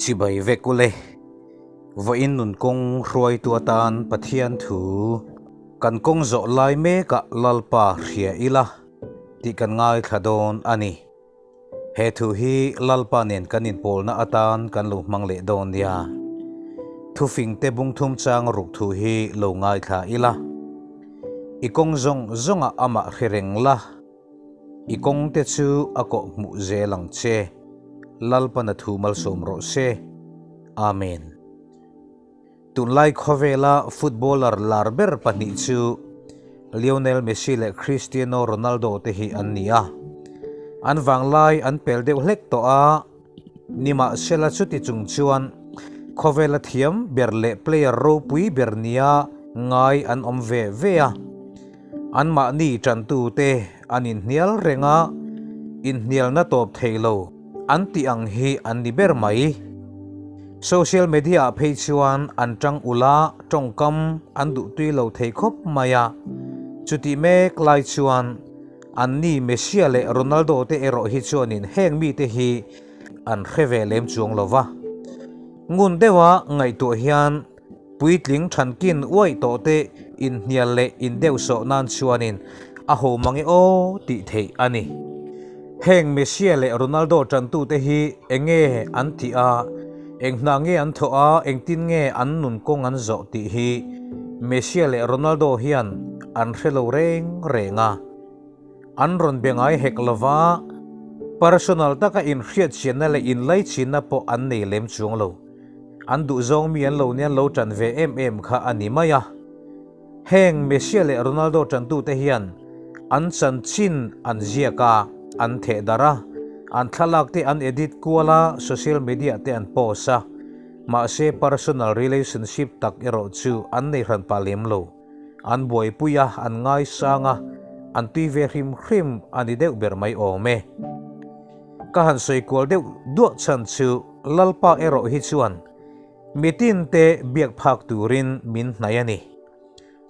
Chibai vek ule, vawiin nun kawng hruaitu atan Pathian thu kan kawng zawh lai mekah Lalpa hria ila tih kan ngaithla dawn a ni. He thu hi Lalpa nen kan inpawlna atan kan lo hmang leh dawn nia. Thufingte bungthum chang ruk thu hi lo ngaithla ila. I kawng zawng zawngah amah hre reng la, i kawngte chu a kawh hmuh zel ang che. Lalpana thu malsawm rawh se. Amen. Tunlai khawvela footballer lar ber pahnih chu Lionel Messi leh Cristiano Ronaldo te hi an ni a. An vanglai an pel deuh hlek tawh a, nimahsela chuti chung chuan khawvela thiam ber leh player ropui ber nia ngai an awm ve ve a. Anmahni tantute an inhnial reng a, inhnialna tawp thei lo. An tih ang hi an ni ber mai. Social media ah phei chuan an tang ulh a, tawngkam an duhtui lo thei khawp mai a. Chutih mek lai chuan an ni Messi leh Ronaldo te erawh hi chuanin heng mite hi an hre ve lem chuang lo va. Ngun deuha ngaihtuah hian Puitling thankin uaih tawh te inhnial leh indeuhsawh nan chuanin a ho mange aw tih theih a ni. Heng Messi leh Ronaldo tantute hi enge an tih a, eng hna nge an thawh a, engtin nge an nun kawng an zawh tih hi Messi leh Ronaldo hian an hre lo reng reng a. An rawn be ngai hek lova, personal taka inhriatchianna leh inlaichinna pawh an nei lem chuang lo. An duhzawng mi an lo nia lo tan ve em em kha a ni mai a. Heng Messi leh Ronaldo tantute hian an chanchin an ziak a, an theh darh a, an thlalak te an edit kual a, social media te an post a. Mahse personal relationship tak erawh chu an nei hran pah lem lo. An buaipui a, an ngaisang a, an tui ve hrim hrim a ni deuh ber mai awm e. Ka han sawi kual deuh duah chhan chu Lalpa erawh hi chuan mitin te biak phak turin min hnaih a ni.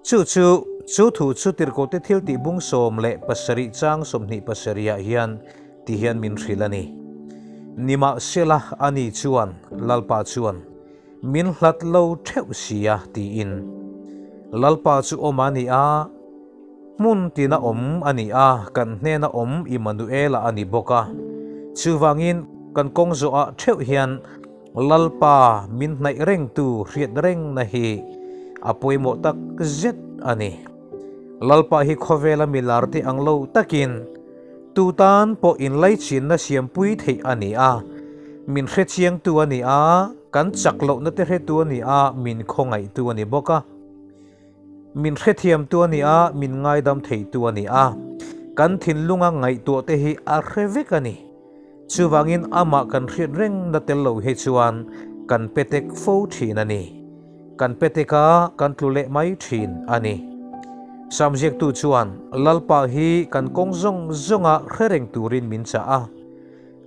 Chu chu chu thu chu Tirhkohte thiltih bung 17 chang 27 ah hian ti hian min hrilh a ni. Nimahsela ani chuan Lalpa chuan min hlat lo theuh sia tiin Lalpa chu awm a ni a, Hmun tina awm a ni a, kan hnena awm Immanuela a ni bawk a. Chuvangin kan kawng zawhah theuh hian Lalpa min hnaih rengtu hriat rengna hi a pawimawh tak zet a ni. Lalpa hi khawvela milar te ang lo takin tu tan pawh inlaichinna siampui theih a ni a, min hrechiangtu a ni a, kan chak lohna te hretu a ni a, min khawngaihtu a ni bawk a. Min hrethiamtu a ni a, min ngaidam theitu a ni a. Kan thinlunga ngaihtuah te hi a hre vek a ni. Chuvangin amah kan hriat reng na tel lo hi chuan kan petek fo thin a ni. Kan petek a, kan tlu leh mai thin a ni. Samziaktu chuan Lalpa hi kan kawng zawng zawnga hre reng turin min chah a.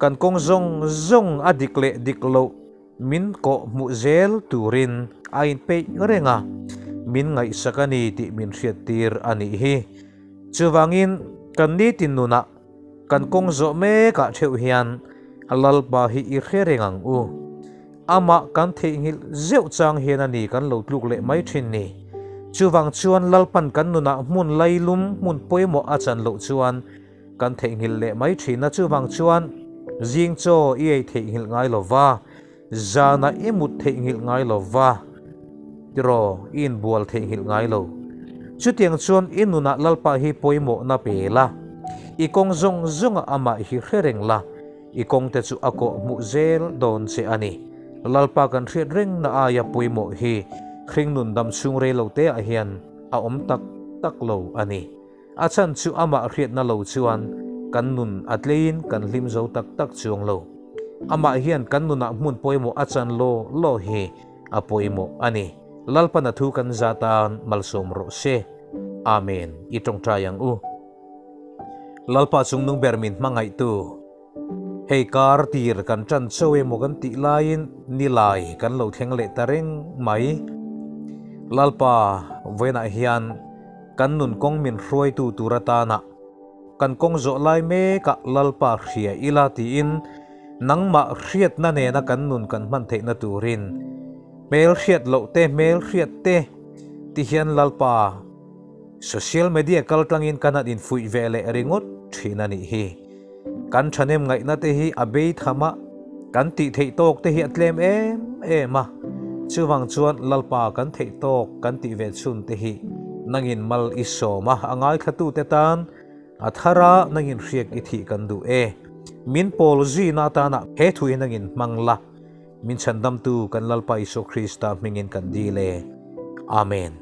Kan kawng zawng zawng a dik leh dik loh Min kawh hmuh zel turin a inpeih reng a, min ngaihsak a ni tih min hriattir a nih hi. Chuvangin kan nitin nunah kan kawng zawh mekah theuh hian Lalpa hi i hre reng ang u. Amah kan theihnghilh zeuh chang hian a ni kan lo tluk leh mai thin ni. Chuvang chuan Lalpan kan nunah hmun lailum hmun pawimawh a chan loh chuan Kan theihnghilh leh mai thin a, chuvang chuan zing chaw i ei theihnghilh ngai lo va, zanah i mut theihnghilh ngai lo va, tiraw i inbual theihnghilh ngai lo. Chutiang chuan i nunah Lalpa hi pawimawhna pe la, i kawng zawng zawngah amah hi hre reng la, i kawngte chu a kawh hmuh zel dawn che a ni. Lalpa kan hriat rengna aia pawimawh hi hringnun dam chhung reiloteah hian a awm tak tak lo a ni. A chhan chu amah hriatna lo chuan kan nun a tleiin kan hlim zo tak tak chuang lo. Amah hian kan nunah hmun pawimawh a chan law law hi a pawimawh a ni. Lalpana thu kan za tan malsawm rawh se. Amen. I tawngtai ang u. Lalpa chungnung ber min hmangaihtu. Hei kar tir kan tan cho emaw kan tih laiin nilai kan lo thleng leh ta reng mai. Lalpa vawiinah hian kan nun kawng min hruaitu tur atana kan kawng zawh lai mekah Lalpa hria ila tiin Nangmah hriatna nena kan nun kan hman theihna turin hmel hriat loh te hmel hriat te ti hian Lalpa social media kal tlangin kan han infuih ve leh ringawt thin a nih hi. Kan thahnem ngaihna te hi a bei tham a, kan tih theih tawk te hi a tlem em em a, chuvang chuan Lalpa kan theih tawk kan tih ve chhun te hi nangin mal i sawm a, a ngaithlatute tan a thar a nangin hriak i thih kan duh e. Min pawl zuina atana he thu hi nangin hmang la, min chhandamtu kan Lalpa Isua Krista hmingin kan dil e. Amen.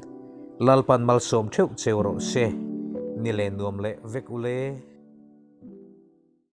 Lalpan malsawm theuh cheu rawh se. Ni leh nuam leh vek ule.